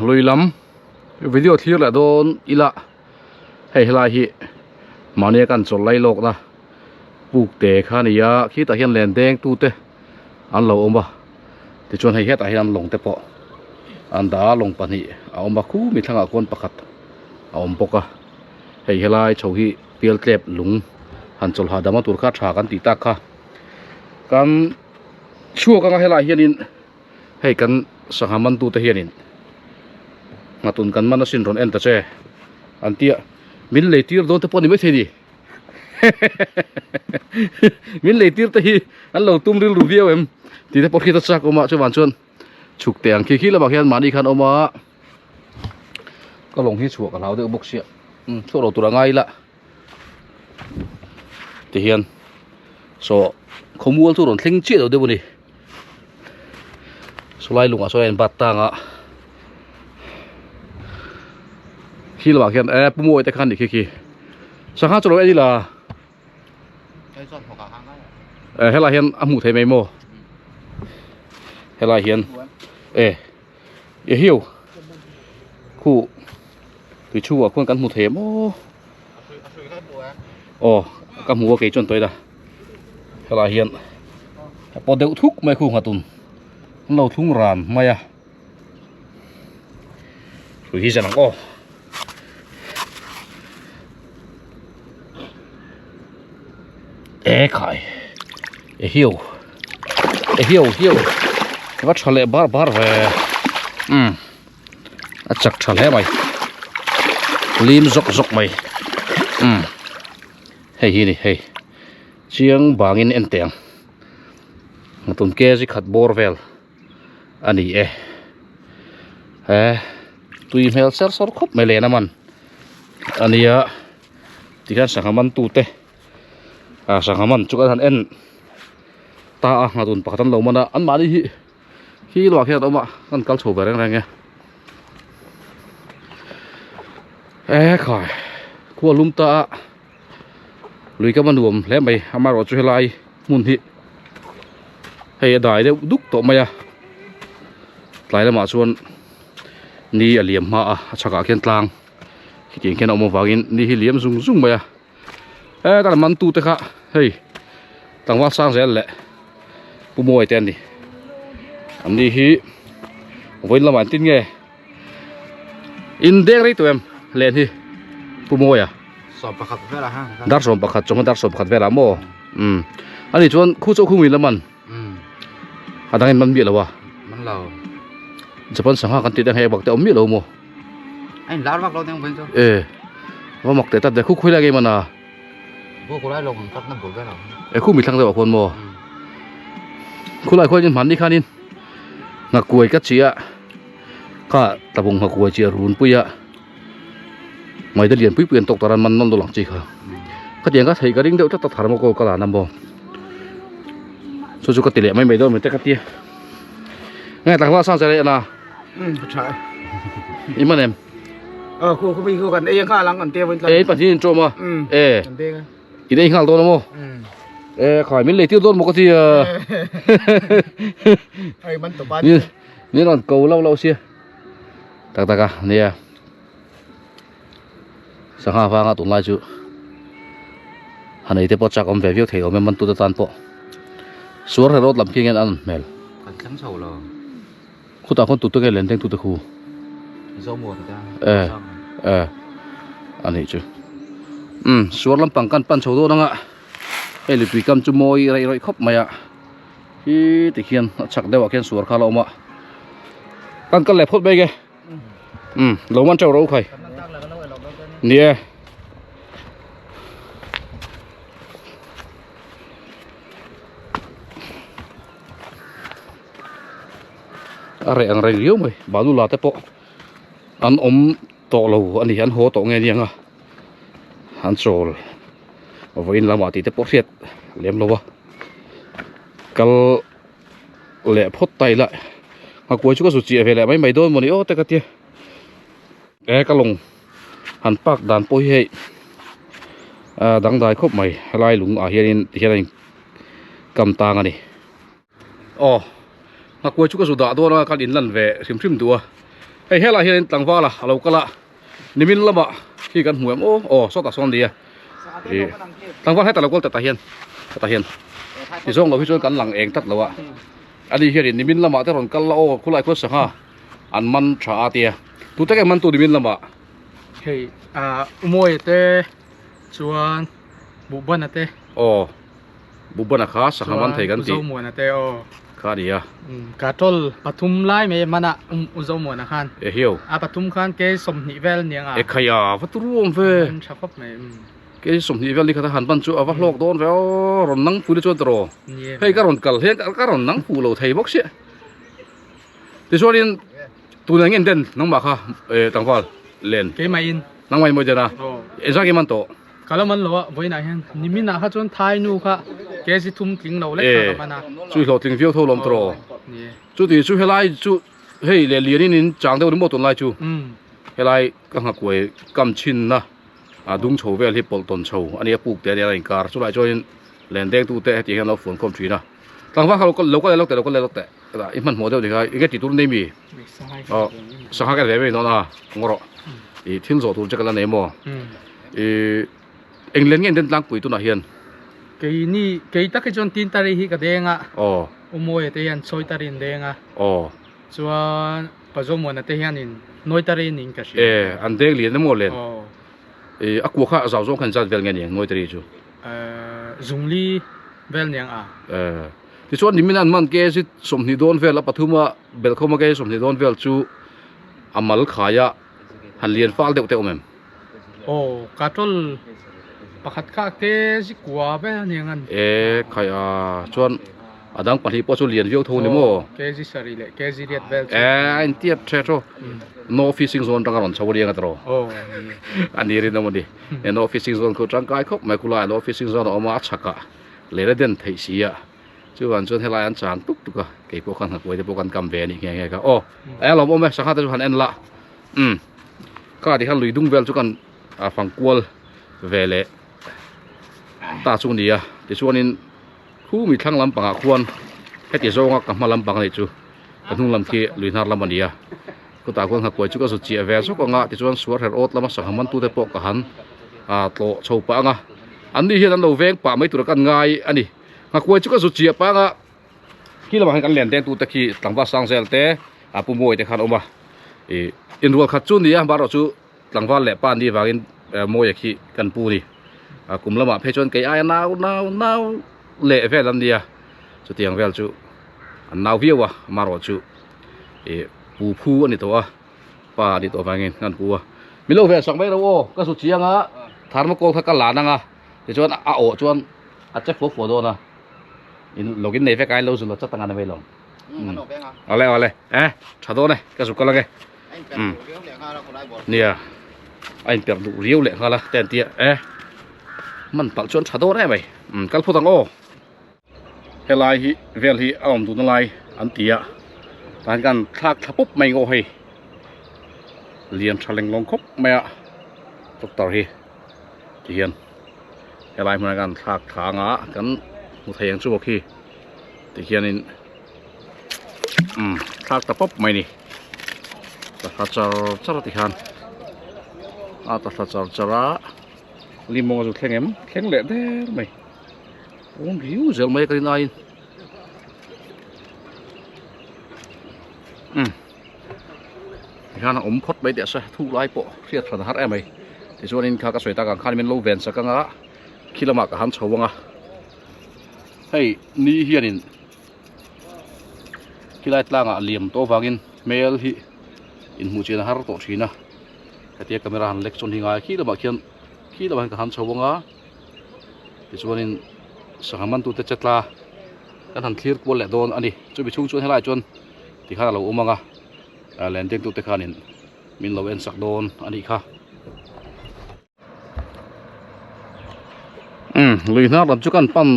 Lui lam video thlir leh dawn ila hei helai hi mahnia kan chawlh lai lawk na puk te kha a ni a khitah hian len deng tu te an lo awm a tichuan hei hetah hian lawng te pawh an dah a lawng pahnih a awm a khumi thlangah khuan pakhat a awm bawk a hei helai chho hi pial tlep lung han chawlh hahdam a tur kha tha kan tih tak kha kan chhuak anga helaiah hianin. Hei kan sangha mantute hianin nghatun kan man asin rawn en ta che an tia min lei tir dawn te pawh a ni maithei ni min lei tir te hi an lo tum rilru viau em tih te pawh hriat a chak awm a chuvang chuan chhuk teh ang khi khi lamah khian mahni khan awm a ka lawng hi chhuah ka hlau deuh bawk sia chhuak lo tur a ngai ila. Tihian saw khawmual chu rawn thleng chiah lo deuh a ni sawlai lungah sawn a in bat tang a khi lamah khian e pu mawi te khan ni khi khi sangha chu lo en ila e helai hian a hmuh theih mai maw helai hian e e hiu khu tui chhungah khuan kan hmu thei em aw aw ka hmu a kei chuan tawih la helai hian a pawt deuh thuk mai khu nghatun an lo thlung ran mai a hrui hi zen ang aw e khai e hiu e hiu hiu va tha leh bar bar ve um a chak tha hle mai lim zawk zawk mai um hei hi ni hei chiang bangin en teh ang tun kg khat bawr vel a ni e he tui hmel ser sawr khawp mai len a man a nia tikhian sangha man tute ah sangha man chu kan han en ta a nghatun pakhat an lo man a anmahni hi Khi luah khian a awm a kan kal chho ve reng reng e e khai khua lum ta a lui kam a nuam hle mai amaherawh chu helai hmun hi hei a dai deuh duk tawh mai a tlai lamah chuan ni a liam hma a a chhakah khian tlang khitiang khian a awm avangin ni hi liam zung zung mai a. He kan man tu te kha hei tlangval sang zel leh pu mawi te an ni an ni hi vawiin lamah engtin nge in deng rei tawh em len hi pu mawia dar 11 chawhma dar 11 velah maw umm ani chuan khu chu khu ngui lam an a dang in man miah lo a Japan sangha kan tih te ang hei bak te a awm miah lo maw. A in lar vak lo deuh veng chu. E va mak teh tlat ve khu khawi lai nge man a. Khu khu lai lawng kat na bul vel ang. E khu mi thlang deuh ah khuan maw. Khu lai khuan in hmanni khan in nghakuai ka chi a kha tlabung nghakuai chi a run pui a maida lian pui pui an tawk tar an man nawn dawn ang chi kha. Khatiang ka thei ka ring deuh tlat a thermocol ka lan a maw. Chu chu ka ti leh mai mai dawn mai te ka tia. Nge tlangval sang che leh na. Tha I man em? Ờ khu khu mi khu kan ei nghal ang kan te vun tla. Ei pathin in tawm a. E. Kan deng a. In ei nghal dawn a maw? E khai min lei tir dawn maw ka ti a. Ai man to pa. Ni ni ron ko lo lo sia. Tak tak a nia. Sangha vanga tunlai chu han ei te pawh chak awm ve viau thei awm e man tu te tan pawh. Suar he road lam khi ngen an hmel. Kan thleng chho lo. Khutah khawn tute nge len thleng tute khu. Zomuan te. E e a nih chu. Um suar lampang kan pan chho dawn anga hei lipui kam chu mawi raih raih khawp mai a hi tikhian a chhak deuhah khian suar kha a la awm a kan kal leh phawt mai nge um lo man teuh ro khai ni e. A reh ang reng riau mai balu la te pawh an awm tawh lo a ni an haw tawh nge aniang a an chawl vawiin lamah tih te pawh hriat lem lo a kal leh phawt ta ila nghakuai chu ka zu chiah ve leh mai mai dawn mawni aw te ka tia e ka lawng han park dan pawh hi hei ah dangdai khawp mai helai lung ah hianin tihian a in kam tang a ni. Aw nghakuai chu ka zu dah dawn a kan in lan ve hrim hrim duh a Hei helaiah hianin tlangvala a lo kal a, nimin lamah khi kan hmu em aw, aw sawtah sawn nia. Ih tlangval hetah lo kal tah hian hetah hian ti zawng lo hi chuan kan lang eng tlat lo a, ani hianin nimin lamah te rawn kal la aw khulai khuan sangha an man tha a tia, tute nge man tu nimin lamah? Hei ah Umawi te chuan Buhbana te. Aw Buhbana kha sangha man thei kan tih. Chuan Uzomuana te aw. Kha a ni a. Ka tawl pathum lai mai mana Uzomuana khan. E hiau. A pathum khan ke 20 vel niang a. E khai a va tu ruam ve. An tha khawp mai. Ke 20 vel ni khat a han ban chu a va hlawk dawn ve aw rawn nang pui te chuan tawh. Hei ka rawn kal hian ka rawn nang phu lo thei bawk sia. Tichuanin tunah nge den nangmah kha tlangval len. Keimah in. Nangmah in mawi den a. Engzah nge man tawh? Ka la man lo a, vawiinah hian niminah kha chuan thai nu kha kg thum tling lo lek kha ka man a. Chu hlawh tling viau tho lawm tawh rawh. Chuti chu helai chu hei leh lianin in chang deuh ringawt tunlai chu helai ka nghakuai kam chhinna a dung chho vel hi pawlh tawn chho a nia puk te a nia a inkar chulai chuanin len deng tute hetiang hian an lo fuan khawm thin a. Tlangval kha lo kal lo kal leh lawk teh lo kal leh lawk teh i hmanhmawh deuh ni kha enge tih tur nei mi? Aw sangha ka ve mai dawn a ngaw rawh ih thil zawh tur che ka la nei maw ih eng len nge an den tlangpui tunah hian keini kei tak hi chuan tin tari hi ka deng a aw Umawi te hian sawi tari an deng a aw chuan Pazomuana te hianin nawi tari niin ka hria e an deng lian emaw len aw ih a kua kha a zau zawng khan zat vel nge ni ang nawi tari chu zungli vel niang a e Tichuan nimin an man kg 20 dawn vel a pathum a belhkhawm a kg 20 dawn vel chu a mal khai a han lian fal deuh te awm em? Aw kaṭawl pakhat kha kg kua vel a niang an. E khai a chuan a dang pahnih pawh chu lian viau tho ni maw? Kg sarih leh kg riat vel chu. E a intiat ṭhe ṭhaw no fishing zone atanga rawn chho a riang a tawh. Aw a ni rinawm a ni. No fishing zone khu tangkai khawp mai khulaiah no fishing zone a awm a a chhakah. Leh la den theih si a, chuvan chuan helai an chang tuk tuk a, kei pawh khan nghakuai te pawh kan kam ve a nih nghe nghe kha. Aw, a lawm awm e, sangha te chu han en la, umm kha ti khan lui dung vel chu kan fang kual ve leh ta chu a ni a, tichuanin khu mi thlang lampangah khuan heti zawnga ka hma lampang a nih chu ka hnung lam khi lui hnar lam a ni a, chutah khuan nghakuai chu ka zut chiah ve zawk ang a, tichuan suar her awt lama sangha man tute pawh ka han tlawh chho pah ang a. An ni hian an lo veng pah mai tura kan ngai a ni. Nghakuai chu ka zu chiah pang a, khi lamah hian kan len deng tute khi tlangval sang zel te a pu Mawi te khan a awm a. Ih inrual khat chu ni a, marawh chu tlangval leh pa ni vangin Mawia khi kan pu a ni. A kum lamah phei chuan kei aia nau nau nau leh vel an ni a, chutiang vel chu an nau viau a, marawh chu ih pu phu a ni tawh a. Pa a ni tawh vangin kan pu a min lo vel sak mai lo aw ka zu chiang a thermocol kha ka lan ang a tichuan a awh chuan a che fuah fuah dawn a in login nei vek a in lo zu lo chat ang a ni mai lo awle awle eh tha dawn e ka zu kal ang e nia a in perh duh riau leh nghal a te an tia eh man palh chuan tha dawn em mai kal phawt ang aw. Helai hi vel hi a awm duhna lai an ti a tah hian kan thlak thla pup mai ngawh hei lian tha leng lawng khawp mai a tractor hi ti hian helai hmunah kan thlak thla anga kan hmu thei ang chu bawk hi ti hianin umm thlak ta pawp mai a ni ta thla char char ti khan a ta thla char char a limawng a zu thleng em thleng leh der mai. Awm riu zel mai ka rin aiin umm tikhian a awm phawt mai teh se thuk lai pawh hriat hran a har em mai tichuanin kha ka sawi tak ang khan min lo ven sak anga khi lamah ka han chho anga hei ni hianin khilai tlangah liam tawh avangin hmel hi inhmuh chian a har tawh thin a hetia camera han lek chuan hi ngai khi lamah khian khi lamah hian ka han chho anga. Tichuanin sangha mantute che tla kan han thlir kual leh dawn a ni. Chumi chhung chuan helaiah chuan tikhan a lo awm ang a, len dengtute khanin min lo en sak dawn a nih kha. Umm lui hnar lam chu kan pan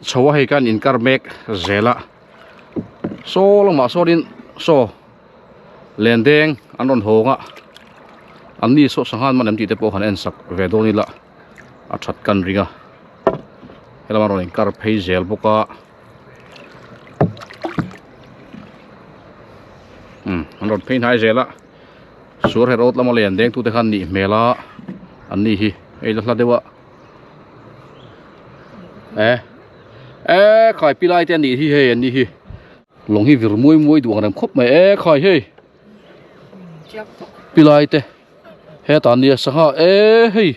chho a hei kan inkar mek zel a, saw lamah sawnin saw len deng an rawn hawng a, anni saw sangha an man em tih te pawh han en sak ve dawn ila. A that kan ring a helama rawn inkar phei zel bawk a umm an rawn phei hnai zel a. Suar her awt lama lian deng tute khan nih hmel a an ni hi hei la hla deuh a eh eh khai pi lai te an nih hi hei an ni hi lawng hi vir muai muai duh ang rem khawp mai eh khai hei pi lai te hetah nia sangha eh hei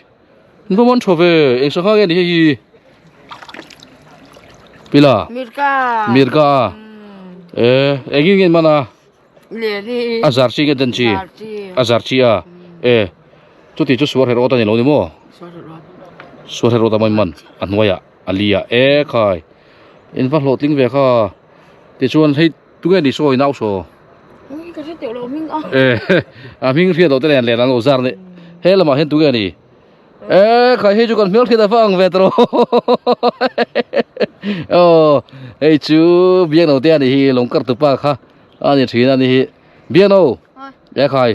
an va man tha ve eng sangha nge ni hei hi pila mirka mirka eh engin nge man a. A zar chi nge den chi? A zar chi a. E chuti chu suar herawt a ni lo ni maw? Suar herawt a mawi man a hnuaiah a li a e khai in va hlawhtling ve kha tichuan hei tunge ni sawi nau saw e a hming hriat loh te nen leh an lo zar ni he lamah hian tunge ni e khai hei chu kan hmel hriat a va ang ve tawh aw hei chu biakno te a nih hi lawngkar tupa kha a ni thin a ni hi biakno e khai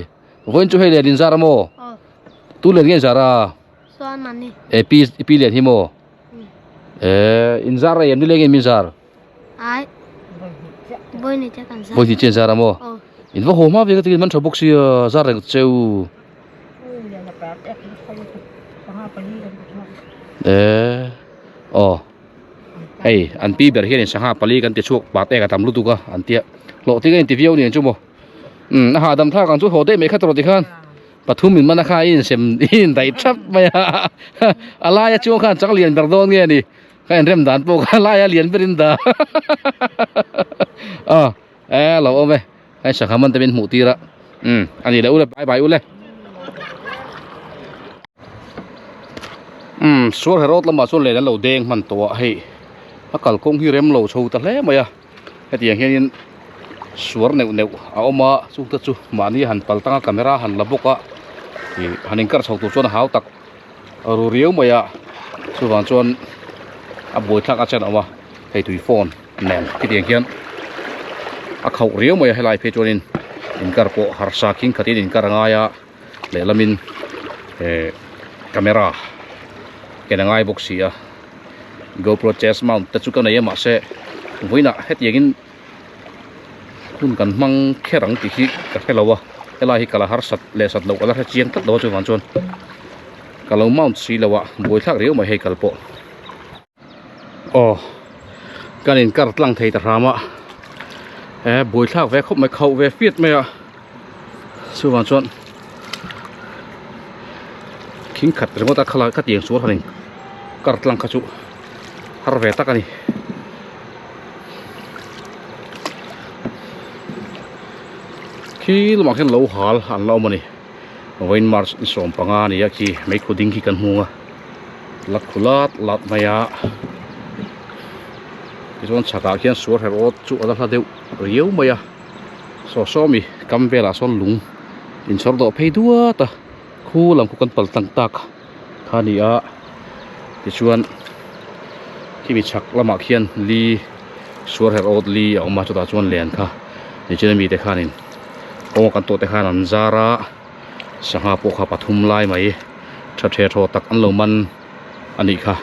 vawiin chu hei len in zar a maw tu len nge in zar a e pi pi lian hi maw e in zar a em ni leng in min zar vawi hnih chiah in zar a maw in va haw hma ve ka ti man tha bawk sia zar reng cheu. Eee aw hei an pi ber hianin sangha pali kan ti chhuak pat ek a tam lutuk a an tia hlawhtling a inti viau nen chu maw umm a hahdam thlak ang chu haw daih mai kha tawrh tikhan pathum in man a kha a insem i indaih thap mai a a laia chuang khan chang lian ber dawn nge ni ka inrem dan pawh kha a laia lian berin dah a e lo awm e. Hei sangha man te min hmuh tir a umm a ni leh ule bye bye ule umm suar herawt lamah chuan len an lo deng hman tawh a hei a kalkawng hi rem lo chho ta hle mai a hetiang hianin suar neuh neuh a awm a chung te chu mahni han pal tang a camera han la bawk a ih han inkar chho tur chuan a hau tak ru riau mai a chuvang chuan a buaithlak a chen a awm a hei tui phone nen khitiang hian a khauh riau mai a helai phei chuanin inkar pawh harsa khing khatin inkar a ngai a lehlamin eh camera ken a ngai bawk si a gopro chest mount te chu ka nei a mahse vawiinah hetiangin hun kan hmang kher ang tih hi ka hre lo a helai hi ka la harsat leh sat loh ka la hre chiang tlat lo a chuvang chuan ka lo mount si lo a buaithlak riau mai hei kal pawh. Aw kan in kar tlang thei ta hram a he buaithlak ve khawp mai khauh ve fiat mai a chuvang chuan thing khat ringawt a khala ka tiang sual han in kar tlang kha chu har ve tak a ni. Khi lamah khian lo hal an la awm a ni. Vawiin March ni 15 a ni a khi meikhu ding khi kan hmu a la khu lat lat mai a tichuan chhakah khian suar her awt chu a la hla deuh riau mai a saw saw mi kam velah sawn lung inchhawr dawh phei duat a khu lam khu kan pal tlang tak kha a ni a tichuan khimi chhak lamah khian li suar her awt li a awm a chutah chuan len kha nichina mite khanin kawng a kan tawh te khan an zar a sangha pawh kha pathum lai mai tha the thaw tak an lo man a nih kha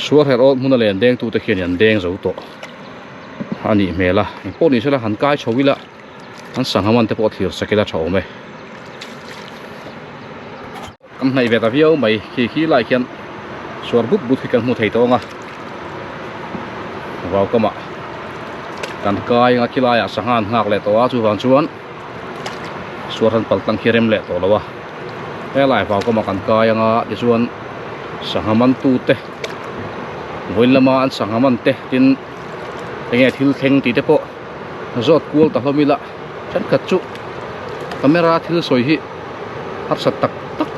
suar her awt hmuna len deng tute khian an deng zo tawh a nih hmel a engpawh ni sela han kai chho ila an sangha man te pawh thlir sak ila tha awm e. Kan hnaih ve ta viau mai khi khi lai khian suar but but hi kan hmu thei tawng a vau kamah kan kai anga khi laiah sangha an nghak leh tawh a chuvang chuan suar han pal tlang khi rem leh tawh lo a helai vau kamah kan kai anga tichuan sangha man tute vawiin lama an sangha man te tin enge thil thleng tih te pawh zawt kual ta hlawm ila thenkhat chu camera thil sawi hi harsat tak tak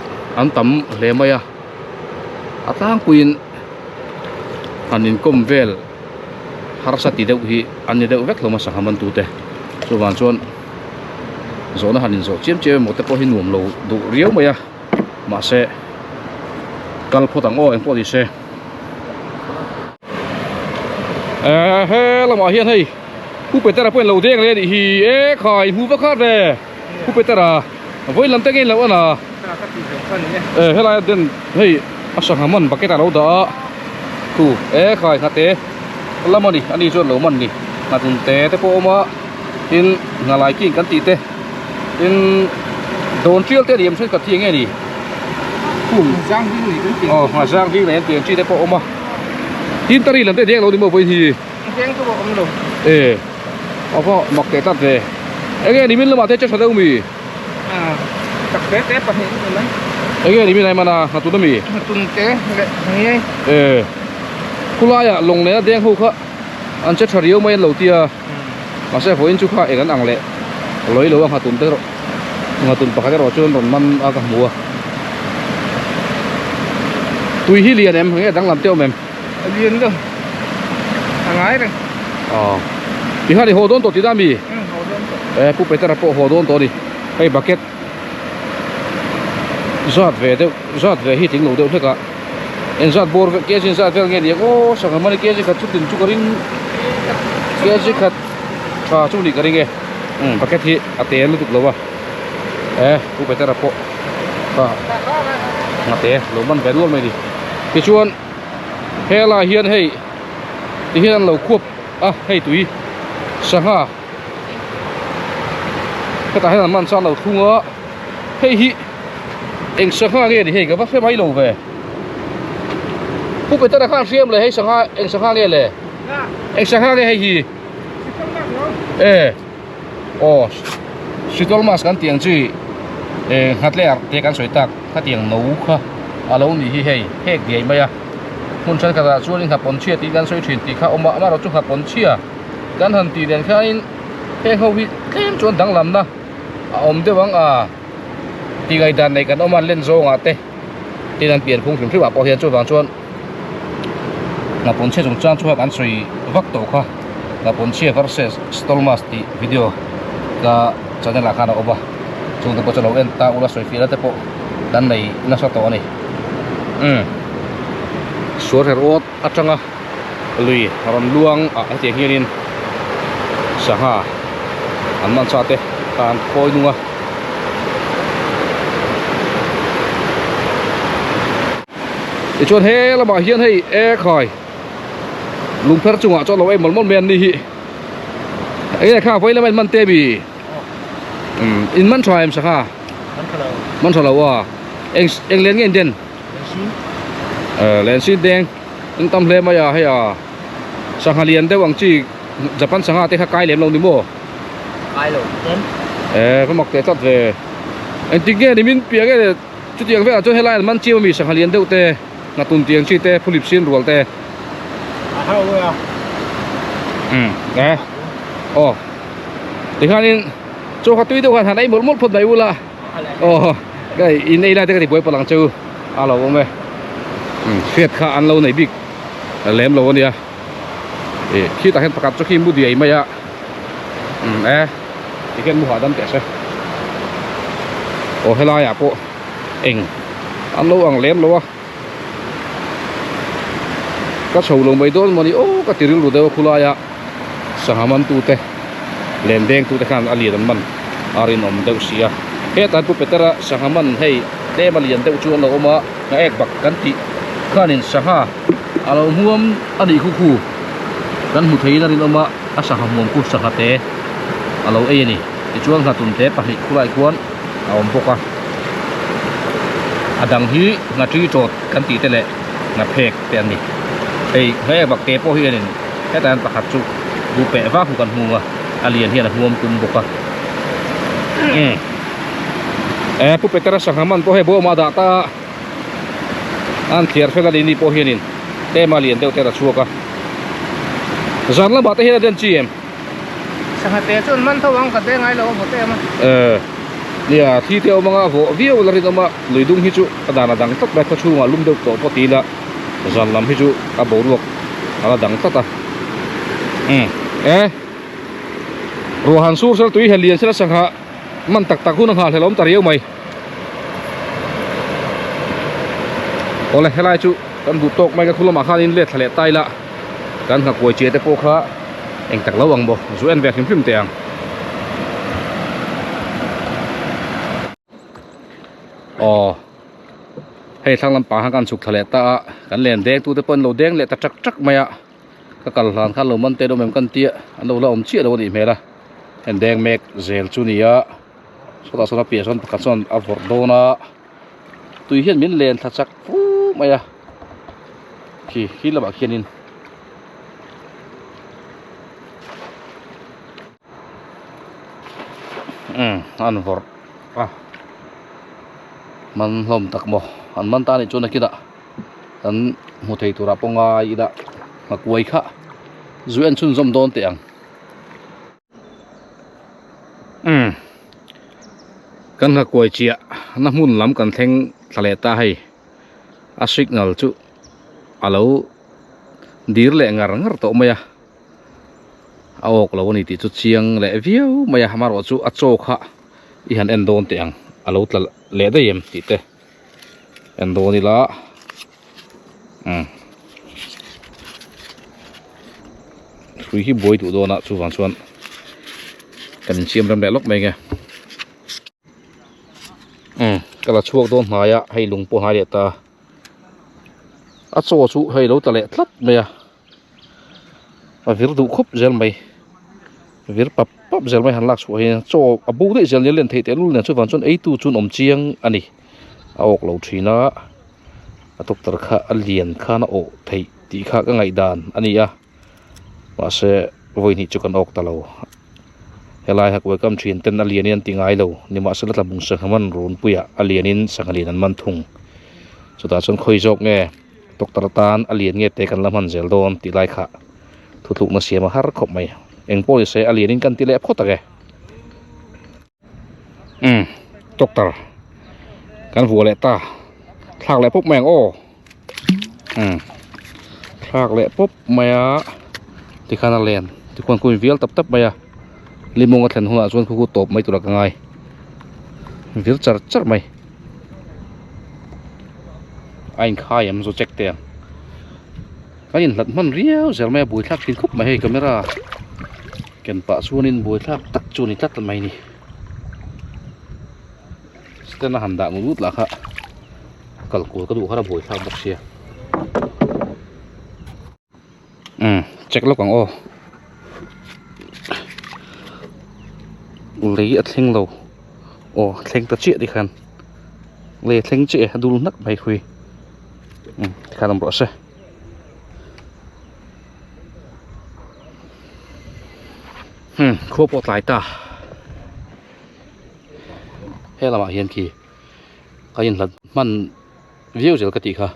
an tam hle mai a a tlangpuiin han inkawm vel harsa ti deuh hi an ni deuh vek hlawm a sangha man tute chuvang chuan zawhna han inzawh chiam chiam emaw te pawh hi nuam lo duh riau mai a mahse kal phawt ang aw engpawh ni se. Ehh he lamah hian hei Pu Petera pawh in lo deng leh a nih hi e khai hmu vak khat ve Pu Petera vawiin lam te nge in lo en a eh helai a den hei a sangha man bucket ah lo dah a thu e khai nghate lam a ni ani chuan lo man ni nghatun te te pawh a awm a tin nghalai king kan tih te. Tin dawn tial te a ni em thenkhat hi enge ni khum aw nghahzang hling nei an tih ang chi te pawh a awm a tin tari lam te deng lo ni maw vawiin hi e a va mak teh tlat ve enge ni min lamah te che tha deuh mi enge ni min ai mana nghatun ami e khulaiah lawng nena deng ho kha an che tha riau mai an lo tia. Mahse vawiin chu kha eng an ang leh lawi lo a nghatun te erawh nghatun pakhat erawh chuan rawn man a ka hmu a tui hi lian em nge danglam te awm em a lian lo a ngai reng aw ti khan i haw dawn tawh tih na mi e pu Petera pawh haw dawn tawh a ni hei bucket zat ve deuh zat ve hi tling lo deuh hlek a. Engzat bawr vel kg engzat vel nge ni ang aw sangha mani kg khat chu tin chu ka ring kg khat tha chu nih ka ring e umm bucket hi a te lutuk lo a e pu Petera pawh kha ngate lo man ve nual mai ni tichuan helaiah hian hei ti hian an lo khuap a hei tui sangha hetah hian an man chuan an lo thlung a hei hi. Eng sangha nge ni hei ka va hre mai lo ve. Pu Petera khan hriam le hei sangha eng sangha nge le? Eng sangha nge hei hi? E aw Sitol mas kan tiang chi e nghatler te kan sawi tak kha tiang no kha a lo ni hi hei hek diai mai a. Hmun thenkhatah chuanin nghapawn chhia tih kan sawi thin tih kha awm a amaherawhchu chu nghapawn chhia kan han tih nen khianin heng ho hi tlem chuan danglamna a awm deuh ang a. Tih ngaihdan nei kan awm a len zawngah te tin an pian phung hrim hrim ah pawh hian chuvang chuan Nghapawn chhia chungchang chu kan sawi vak tawh kha Nghapawn chhia versus Stolmas tih video ka channel ah khan a awm a chung te pawh chu lo en ta ula sawi fiahna te pawh kan nei nasa tawh a ni umm sual her awt atanga lui rawn luang ah hetiang hianin sangha an man sa te khan khawi nung a. Tichuan he lamah hian hei e khai lungpher chungah chuan lo ei mawlh mawlh mai an ni hi enge kha vawi lama in man te mi umm in man tha em sangha man tha lo a eng eng len nge in den len sin deng in tam hle mai a hei a sangha lian deuh ang chi Japan sangha te kha kai lem lo ni maw. Kai lo ten. Eh ka mak teh tlat ve. Engtik nge ni min piah nge chutiang velah chuan helai an man chiam ami sangha lian deuh te nghatun tiang chi te phulip sin rual te. A hau e a. Um eh aw tikhanin chaw kha tui deuh khan han ei mawlh mawlh phawt mai ula aw hei in ei lai te ka ti buai palh ang che u a lo awm e um hriat kha an lo nei bik lem lo ania. Ih khitah hian pakhat chu khi mu diai mai a umm e tikhian mu hahdam teh se aw helaiah pawh eng an lo ang lem lo a ka chho lo mai dawn mawni aw ka ti rilru deuh a khulaia sangha man tute len deng tute khan a lian an man a rinawm deuh si a hetah hian pu Petera sangha man hei tlem a lian deuh chu an lo awm a hna ek bak kan tih khanin sangha a lo hmuam a nih khu khu kan hmu theiin a rinawm a a sangha hmuam khu sangha te a lo ei a ni tichuan nghatun te pahnih khulai khuan a awm bawk a a dang hi nghatri tawt kan tih te leh nghaphek te an ni hei hna ek bak te pawh hi a nin hetah hian pakhat chu bu peh vak hu kan hmu a a lian hian a hmuam tum bawk a umm eh pu Petera sangha man pawh hei bawmah a dah ta a. An thliar fel a ni ni pawh hianin tlem a lian deuh te a chhuak a zan lamah te hian a den chi em sangha te chuan man tho ang ka te ngai lo a vawt em a eh nia thi te awm anga a vawh viau la rinawm a lui dung hi chu a dan a dang tlat mai khaw chhungah lum deuh tawh pawh ti ila zan lam hi chu a boruak a la dang tlat a um eh ruah han sur sel tui hel lian sela sangha man tak tak hun a nghah hlelh awm ta riau mai. Awle helai chu kan duh tawk mai ka khu lamah khanin let thla leh ta ila kan nghakuai chiah te pawh kha eng tak lo ang maw zu en ve hrim hrim teh ang. Aw hei thlang lampang khan kan chhuk thla leh ta a kan len deng tute pawh an lo deng leh ta tak tak mai a ka kal hlan khan lo man te dawm em kan tia an lo la awm chiah lo a nih hmel a heng deng mek zel chu nia. Sawtah sawn a piah sawn pakhat chuan a vawrh dawn a tui hian min len thla chak fu mai a khi khi lamah khianin umm an vawrh a man hlawm tak maw an man ta anih chuan a kinah kan hmu thei turah pawh ngai ila nghakuai kha zu en chhunzawm dawn teh ang. Umm kan nghakuai chiah na hmun lam kan thleng thla leh ta hei a signal chu a lo dir leh ngar ngar tawh mai a a awk lo a ni tih chu chiang leh viau mai a amaherawh chu a chaw kha i han en dawn teh ang a lo tla leh daih em tih te en dawn ila umm hrui hi buai duh dawn a chuvang chuan kan insiam rem leh lawk mai nge umm ka la chhuak dawn hnai a hei lung pawh hnai leh ta a chaw chu hei lo tla leh tlat mai a. A vir duh khawp zel mai vir pap pap zel mai han lak chhuah hian chaw a bo daih zel nia len theih teh lul nen chuvang chuan eitu chu an awm chiang a ni a awk lo thin a a doctor kha a lian khan a awh theih tih kha ka ngaihdan a ni a mahse vawi hnih chu kan awk ta lo helai ha kuai kam thin ten a lian in an ti ngai lo nimahsela tlabung sangha man runpuiah a lian in sangha lian an man thung chutah chuan khawi zawk nge. Doctor tan a lian nge te kan la hman zel dawn tih lai kha thutlukna siam a har khawp mai. Eng pawh ni se a lianin kan ti leh phawt ang e. Umm doctor kan vuah leh ta thlak leh pawp mai ang aw. Umm thlak leh pawp mai a tikhan a len tikhuan kawin vial tap tap mai a limawng a thlen hunah chuan khu khu tawp mai tura ka ngai vir char char mai. A inkhai em chu check te ang kan inhlat hman riau zel mai a buaithlak thin khawp mai hei camera ken pah chuanin buaithlak tak chu a ni tlat mai ni stand a han dah ngut ngut lah kha kal kual ka duh khan a buaithlak bawk sia umm check lawk ang aw lei a thleng lo aw a thleng ta chiah tikhan lei a thleng chiah e a dul hnak mai hui umm tikhan awm rawh se hmm khua pawh tlai ta he lamah hian khi ka inhlat hman viau zel ka tih kha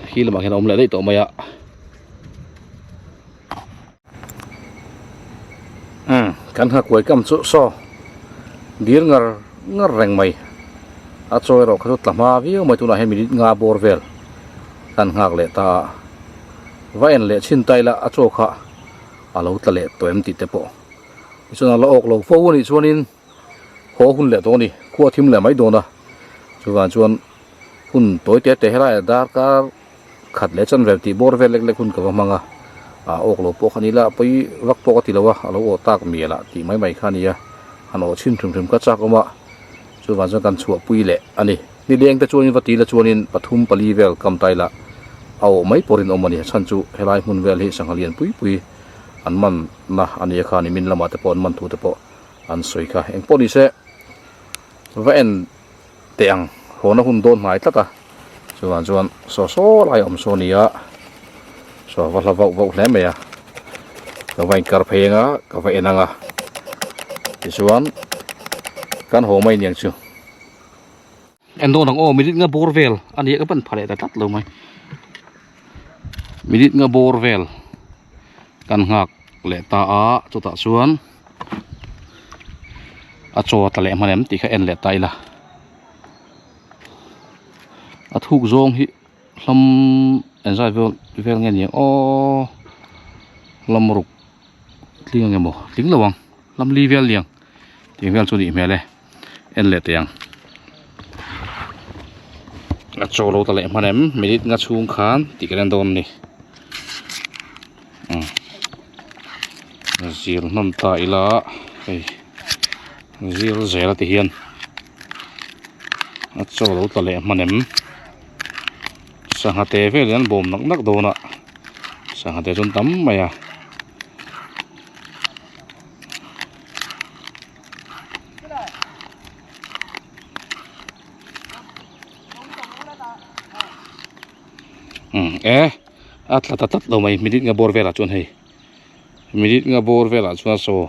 khi lamah hian a awm leh daih tawh mai a umm kan nghakuai kam chu saw dir ngar ngar reng mai a chaw erawh kha chu tla hma viau mai tunah hian minute nga bawr vel kan nghak leh ta a va en leh chhin ta ila a chaw kha a lo tla leh tawh em tih te pawh tichuan a la awk lo fo a nih chuanin. haw hun leh tawh a ni khua thim leh mai dawn a chuvang chuan hun tawi te te helaiah darkar khat leh chanve tih bawr vel lek lek hun ka va hmang a ah awk lo pawh kha ni ila pawi vak pawh ka ti lo a a lo awh tak mial ah tih mai mai kha a ni a han awh chhin hrim hrim ka chak awm a chuvang chuan kan chhuah pui leh a ni nileng te chuanin va ti ila chuanin pathum pali vel kam ta ila a awh mai pawhin awm a ni a chhan chu helai hmun vel hi sangha lian pui pui an man na a ni a kha ni min lamah te pawh an man thu te pawh. An sawi kha eng pawh ni se va en teh ang hawn a hun dawn hnai tlat a chuvang chuan saw saw lai awm saw nia saw va hla vauh vauh hle mai a ka va inkar phei anga ka va en anga tichuan kan haw mai aniang chu. En dawn ang aw minute nga bawr vel a nia ka pan pha leh ta tlat lo mai minute nga bawr vel kan nghak leh ta a chutah chuan a chaw a tla leh hman em tih kha en leh ta ila a thuk zawng hi hlawm engzat vel vel nge niang aw hlawm ruk tling ang emaw tling lo ang hlawm li vel niang tih vel chu a nih hmel e. En leh teh ang a chaw lo ta leh hman em minute nga chhung khan tih kan en dawn a ni umm zir hnawn ta ila hei zir zel a ti hian a chaw lo tla leh hman em sangha te vel hian an bawm nak nak dawn a sangha te chu an tam mai a. Umm e a tla ta tlat lo mai minute nga bawr velah chuan hei minute nga bawr velah chuan saw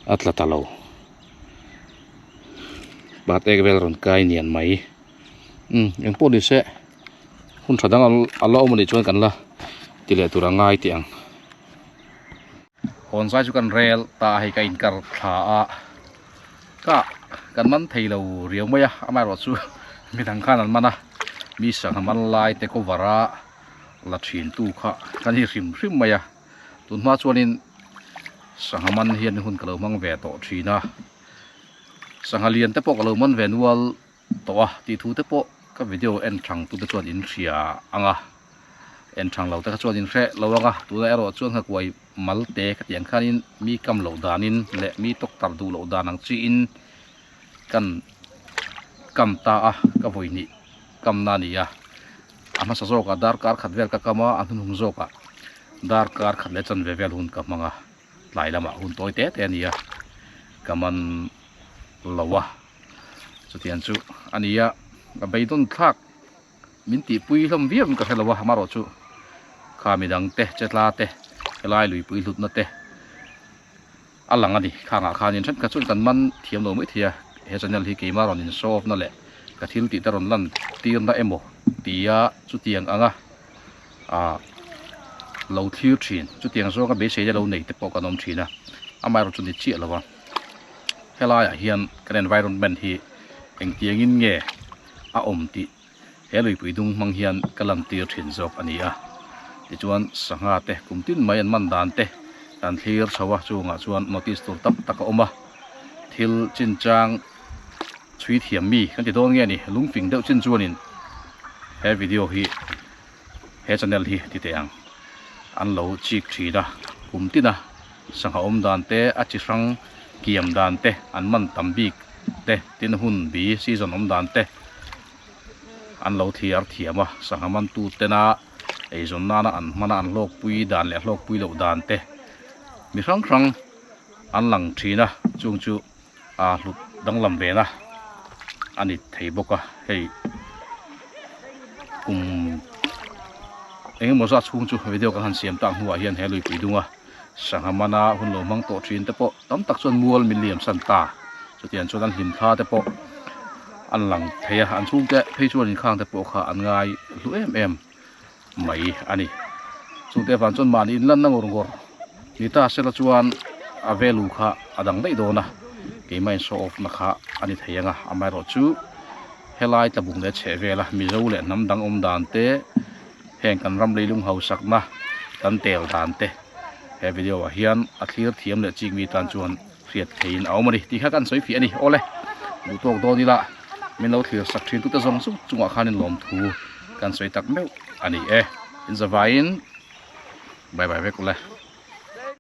a tla ta lo pat ek vel rawn kai nian mai umm engpawh ni se hun tha dang a la awm a nih chuan kan la ti leh tur a ngai teh ang. Hawn zai chu kan rel ta a hei ka inkar thla a ka kan man thei lo riau mai a amaherawh chu midang khan an man a mi sangha man lai te cover a la thin tu kha ka ni hrim hrim mai a tunhma chuanin sangha man hian hun ka lo hmang ve tawh thin a sangha lian te pawh ka lo man ve nual tawh a tih thu te pawh ka video en thang tu te chuan in hria ang a en thang lo te kha chuan in hreh lo ang a tunah erawh chuan nghakuai mal te ka tih ang khanin mi kam loh danin leh mi tawk tar duh loh dan ang chiin kan kam ta a ka vawi hnih kam na a ni a a hmasa zawkah darkar khat vel ka kam a a hnuhnung zawkah darkar khat leh chanve vel hun ka hmang a tlai lamah hun tawi te te a ni a ka man lo a. Chutiang chu a ni a, a beidawn thlak min tihpui hlawm viau in ka hre lo a, amaherawh chu kha midang te che tla te helai luipui hlutna te a lang a ni. Khangah khanin thenkhat chuan kan man thiam lo mai thei a, he channel hi keimah rawn in show off na leh ka thil tih te rawn lan tirna emaw tia chutiang anga ah lo thlir thin chutiang zawnga beiseina lo nei te pawh kan awm thin a, amaherawh chu ni chiah lo a. Helaiah hian kan environment hi engtiangin nge a awm tih he luipui dung hmang hian ka lantir thin zawk a ni a. Tichuan sangha te kum tin mai an man dan te kan thlir chho a, chungah chuan notice tur tam tak a awm a. Thil chinchang chhui thiam mi kan ti dawn nge ni lungfing deuh chin chuanin he video hi he channel hi ti teh ang an lo chik thin a kum tin a sangha awm dan te a chi hrang kiam dan te an man tam bik te tin hun bi season awm dan te an lo thliar thiam a sangha man tu tena eizawn nana an hman a an hlawkpui dan leh hlawkpui loh dan te mi hrang hrang an lang thin a chung chu a hlut danglam ve na a ni thei bawk a hei kum eng emaw zat chhung chu video kan han siam tak hnuah hian he luipui dunga sangha mana hun lo hmang tawh thin te pawh tam tak chuan mual min liam san ta chutiang chuan an hlim thla te pawh an lang thei a an chhungte phei chuan inkhang te pawh kha an ngai hlu em em mai a ni. Chungte avang chuan mahni inlanna ngawr ngawr ni ta sela chuan a value kha a dang daih dawn a, keimah in show off na kha a ni thei ang a, amaherawh chu helai tlabung leh chheh vela Mizo leh hnam dang awm dan te, heng kan ram leilung hausakna kan tel dan te he video ah hian a thlir thiam leh chik mi tan chuan hriat theihin a awm a ni tih kha kan sawi fiah a ni. Awle, duh tawk dawn ila min lo thlir sak thin tute zawng zawng chungah khanin lawmthu kan sawi tak meuh a ni e. In zavaiin bye bye vek ule.